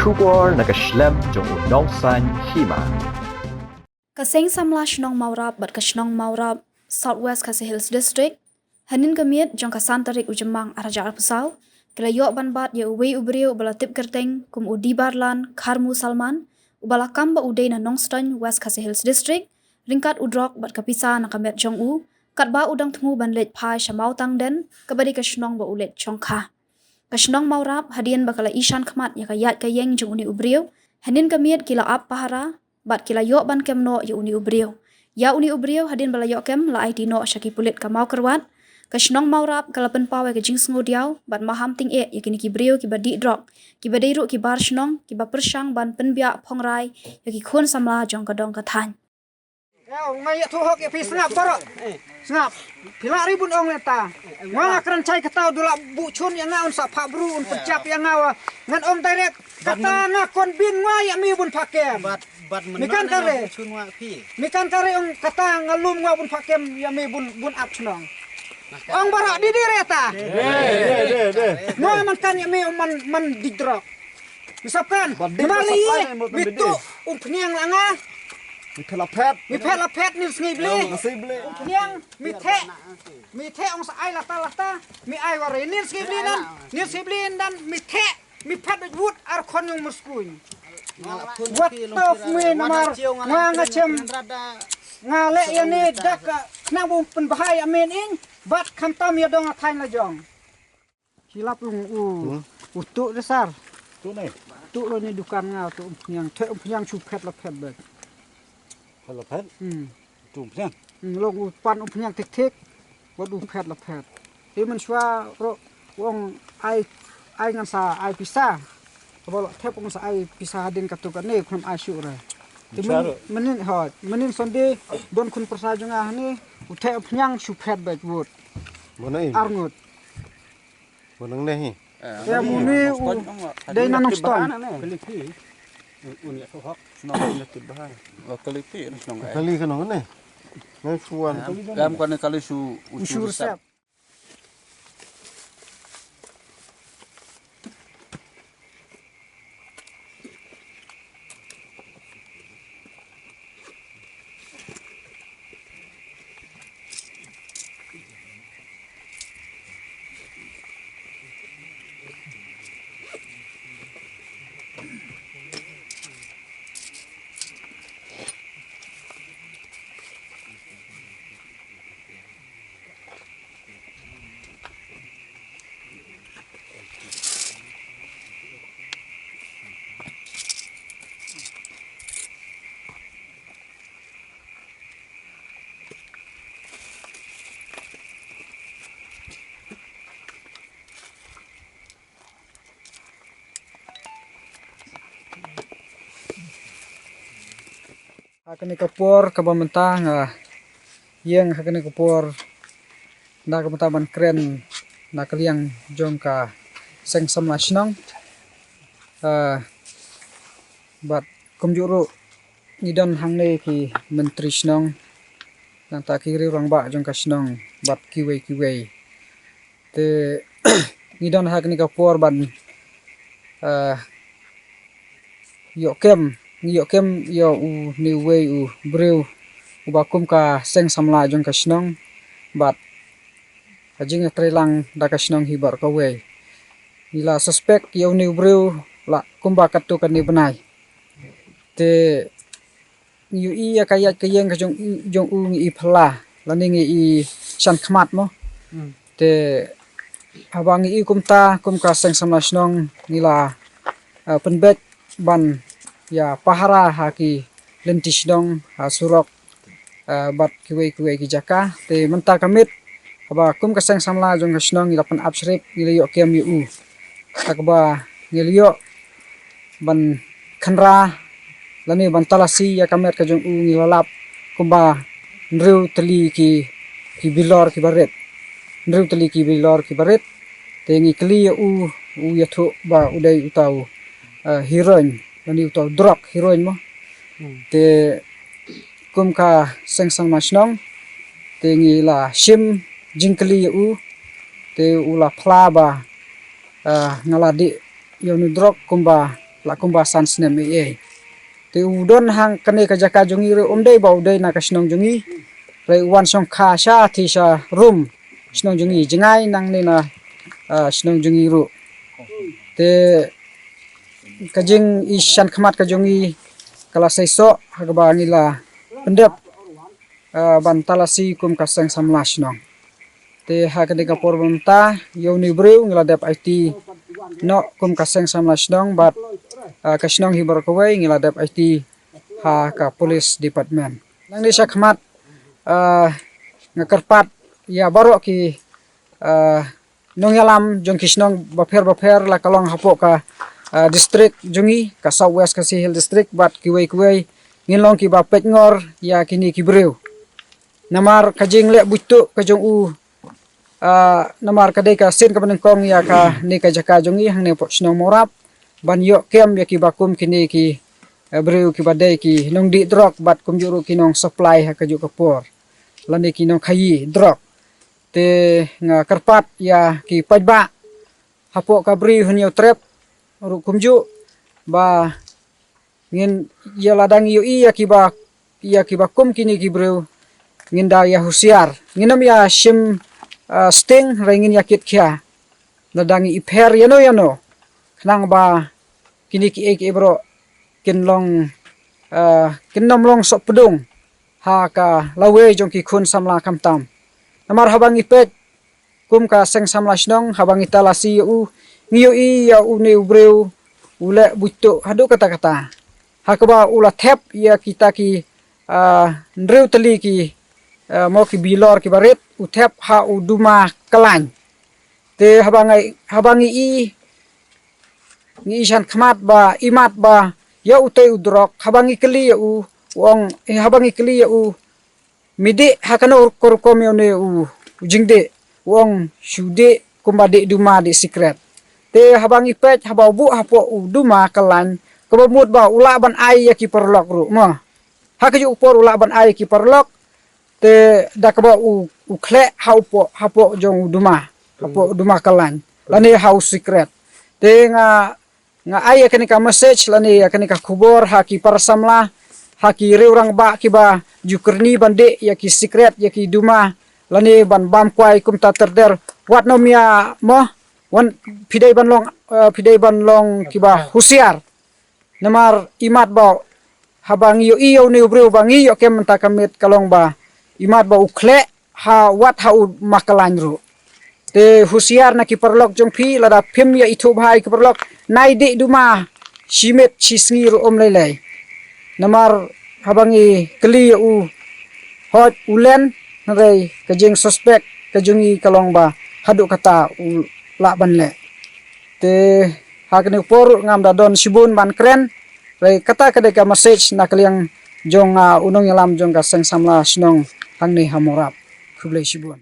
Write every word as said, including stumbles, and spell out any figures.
Khubor na ka shlem jong u nongsan hima. Ka Seng Samla Shnong Mawrap bad ka Shnong Mawrap, South West Khasi Hills District, hynnin ka miet jong ka san tarik u Jymmang arhajar arphew saw, ki la ïoh ban bat ïa uwei u briew uba la tip kyrteng kum u Dibarlan Kharmu Salman, uba la kam ba u dei na Nongstoiñ, West Khasi Hills District, ryngkat u drok bad ka pisa na ka met jong u, katba u dang thmu ban leit phai sha Mawtangden, kaba dei ka shnong ba u leit shongkha. Ka Shnong Mawrap, hadien ba ka la ishan khmat ïa ka ïaid ka ïeng jong une u briew, hynnin ka miet ki la ap pahara bad ki la ïoh ban kem noh ïa une u briew. Ïa une u briew, hadien ba la ïoh kem, la aiti noh sha ki pulit ka Mawkyrwat. Ka Shnong Mawrap ka la pynpaw ïa ka jingsngewdiaw bad maham tyngeh ïa kine ki briew kiba dih drok, kiba dei ruh ki bar shnong, kiba pyrshang ban pynbiah phongrai ïa ki khun samla jong ka dong ka thaiñ. Ïa, nga ïathuh hok ïa phi, sngap baroh. Sngap. Phi lah ri bun ong lenta. Nga la kren chai kata, u dula buh chun ïa nga, un sa phah bru, un pynjap ïa nga, wa. Ngan ong direct. Kata nga kon bin nga ïa mi bun phah kem. Bad, bad mi kan kare. Chun wa phi. Mi kan kare ong kata nga lum nga bun phah kem ïa mi bun, bun ap chnong. Ong baroh di di re ta. Nga man kan ïa mi ong man, man di drok. Mi sap kan? Bad di mi bali, mi tu umphniang la nga. Mi phet la phet. Mi phet la phet, nil sngi bli. Nil sngi bli. Umphniang, mi theh. Mi theh ong sa ai lata lata. Mi ai ware, nil sngi bli nan. Nil sngi bli nan, mi theh. Mi phet bad wut ar khon yung murskuin. Wat tof mi namar. Nga nga chem. Nga leh ïa ni dak, nang bum pynbha ïa min in. Bad khamtam ïa dong a thaiñ la jong. Ki lap u, u, hmm, u tu de sar. Tu ne? Tu lo ni dukan nga tu umphniang, te umphniang shu phet la phet bad. Phet la phet? Hmm. Tu umphniang? Hmm, long u pan umphniang tik tik. Bad u phet la phet. Te mynshuwa ro u ong ai, ai ngan sa ai pisa. Kaba lo thep ong sa ai pisa hadien katu kane khun ai shu re. Te mynnin, mynnin hot, mynnin Sunday don khun pyrsa jong nga hane, u te umphniang shu phet bad wut. Mana ini? Arngut. Ba nangne hi. Ïa muni u dei na Nongstoiñ. Kali phi. Un ïa sohok shnong ïa tip bha. Kali phi shnong. Kali ka nong ne. Nong suan. Ram kane kali su u su sep. Ha kane ka por kaba mynta nga ïeng ha kane ka por na ka bynta ban kren na ka liang jong ka seng samla shnong. Ah, bad kumjuh ruh ngi don hangne ki myntri shnong, nangta ki riew rangbah jong ka shnong bad kiwei kiwei. Te ngi don ha kane ka por ban, ah, ïoh kem, ngi ïoh kem ïa une uwei u briew uba kum ka seng samla jong ka shnong bad ka jingïatreilang da ka shnong hi baroh kawei. Ngi la suspect ïa une u briew la kumba katto katne bnai. Te ngi ïohi ïa ka ïaid ka ïeng ka jong u, jong u ngi i phylla lane ngi i shan khmat mo. Hmm. Te haba ngi i kumta kum ka seng samla shnong ngi la, eh, pynbeit ban ïa pahara ha ki lynti shnong, ha surok, eh, bad kiwei kiwei ki jaka. Te mynta ka miet haba kum ka seng samla jong ka shnong ngi la pynap shrip, ngi la ïoh kem ïa u. Kata kaba ngi la ïoh ban khynra lane ban talasi ïa ka met ka jong u ngi la lap kumba hynriew tylli ki, ki bilor kiba rit. Hynriew tylli ki bilor kiba rit. Te ngi kylli ïa u, u ïathuh ba u dei uta u, eh, heroin, lane uta u drok heroin mo. Hmm. Te kum ka seng samla shnong te ngi la shim jingkylli ïa u, te u la phla ba, ah, nga la dih ïa une u drok kumba la kumba san snem ei ei. Te u don hang kane ka jaka jong ngi ruh um dei ba u dei na ka shnong jong ngi. Hynrei u wan shong kha sha te sha rum shnong jong ngi, jngai nangne na, ah, shnong jong ngi ruh. Te ka jingishan khmat ka jong ngi ka la seisoh ha kaba ngi la pyndep, ah, ban talasi kum ka seng samla shnong. Te ha kane ka por mynta ïa une u briew ngi la dep aiti noh kum ka seng samla shnong bad, ah, ka shnong hi baroh kawei ngi la dep aiti ha ka police department. Nangne sha khmat, ah, nga kyrpad ïa baroh ki, ah, nongïalam jong ki shnong bapher bapher la ka long hapoh ka, ah, district jong ngi ka South West Khasi Hills District bad kiwei kiwei ngin long kiba peit ngor ïa kine ki briew. Namar ka jingleh buit tuh ka jong u, ah, namar ka dei ka sien kaba nyngkong ïa kane ka jaka jong ngi hangne hapoh shnong Mawrap ban ïoh kem ïa kiba kum kine ki, eh, briew kiba dei ki nongdih drok bad kumjuh ruh ki nong supply ha kajuh ka por lane ki nongkhaïi drok. Te nga kyrpad ïa ki paidbah hapoh ka Bri Hynñiewtrep ruh kumjuh ba ngin ïa lada ngi ïohi ïa kiba, ïa kiba kum kine ki briew ngin da ïa husiar. Ngin ym ïa shim, ah, sting hynrei ngin ïa kit khia. Lada ngi ïapher ïano ïano khnang ba kine kiei kiei baroh kin long, ah, kin ym long sohpdung ha ka lawei jong ki khun samla khamtam. Namar haba ngi peit kum ka seng samla shnong haba ngi talasi ïa u ngi ïohi ïa une u briew u leh buit tuh haduh katta katta. Ha kaba u la thep ïa kita ki, ah, hynriew tylli ki, ah, mo ki bilor kiba rit u thep ha u duma kyllaiñ. Te haba ngi, haba ngi i, ngi i shan khmat ba, imat ba ïa utei u drok, haba ngi kylli ïa u, u ong, eh, haba ngi kylli ïa u, me dih ha kano ka rukom ïa une u, u jingdih, u ong shu dih kumba dih duma dih sikret. Te haba ngi peit haba u buh hapoh u duma kyllaiñ kaba mut ba u lah ban ai ïa ki paralok ruh mo. Ha kajuh ka por u lah ban ai ïa ki paralok te da kaba u, u khleh ha u poh, hapoh jong u duma, hapoh u duma kyllaiñ lane ha u sikret. Te nga, nga ai ïa kane ka message lane ïa kane ka khubor ha ki para samla, ha ki riew rangbah kiba ju kyrni ban dih ïa ki sikret, ïa ki duma lane ban bam kwai kumta ter ter. Wat nym ïa mo, wan phi dei ban long, eh, phi dei ban long kiba husiar. Namar imat ba haba ngi ïohi ïa une u briew ba ngi ïoh kem mynta ka miet ka long ba imat ba u khleh ha wat ha u duma kyllaiñ ruh. Te husiar na ki paralok jong phi lada phim ïa ithuh bha ïa ki paralok, nai dih duma shi miet shi sngi ruh um lei lei. Namar haba ngi kylli ïa u hooid u len, hynrei ka jingsuspek ka jong ngi ka long ba haduh katta u lah ban leh. Te ha kane ka por ruh ngam da don shibun ban kren, hynrei kata ka dei ka message na ka liang jong, ah, u nongïalam jong ka seng samla shnong hangne ha Mawrap. Khublei shibun.